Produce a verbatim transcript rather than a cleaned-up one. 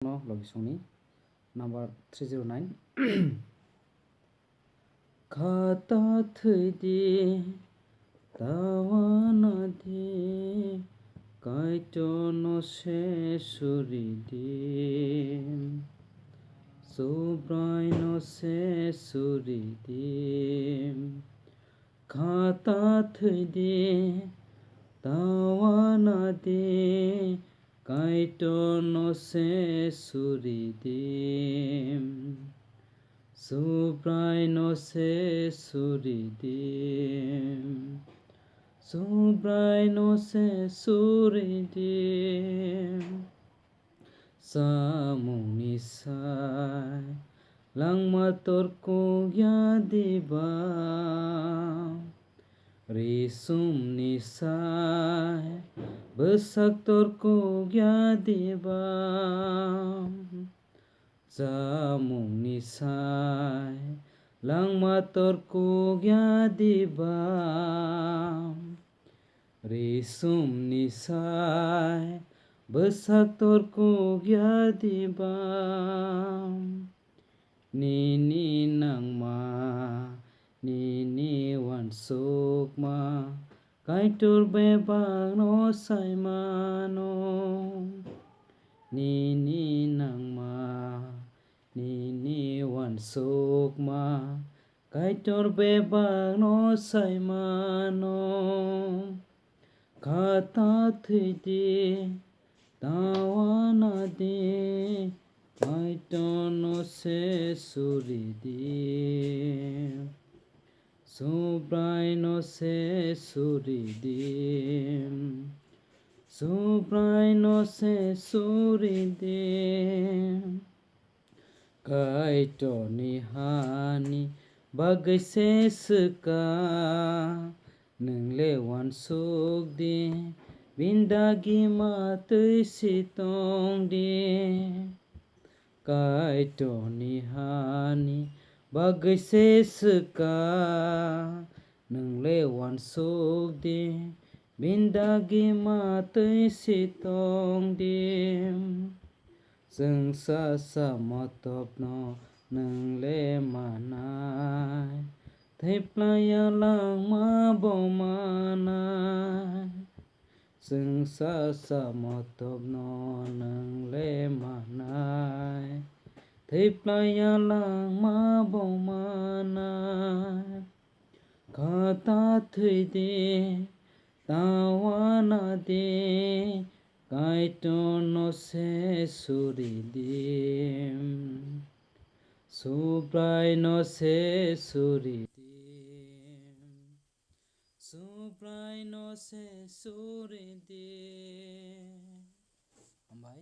no logi songni number three zero nine. Khata thwidi, tawana di, Kaitor no se suridi, Subrai no se suridi. Khata thwidi, tawana di, Kaitor no se suridi, Subrai no se suridi, Subrai no se suridi. Samungni sai langma torkuk ya diba? Risumni sai bwsak torkuk ya diba? Chamungni sai langma torkuk ya diba? Risumni sai bwsak torkuk ya diba? Nini nangma, nini uansukma, Kaitor bebak no sai mano. Nini nangma, nini uansukma, Kaitor bebak no sai mano. Khata thwidi, tawana di, Kaitor no se suridi, Subrai no se suridi, Subrai no se suridi. Kaitorni hani bagwi se swkang, nwng le uansuk di, bini dagi ma twi si tong di. Kaitorni hani bagwi se swkang, nwng le uansuk di, bini dagi ma twi si tong di. Chwng sa sa motopno nwng le manai, thwi phlaiya langma bo manai. Chwng sa sa motopno nwng le manai, thwi phlaiya langma bo manai. Khata thwidi, tawana di, Kaitor no se suridi, Subrai no se suridi, Subrai no se suridi. Hambai.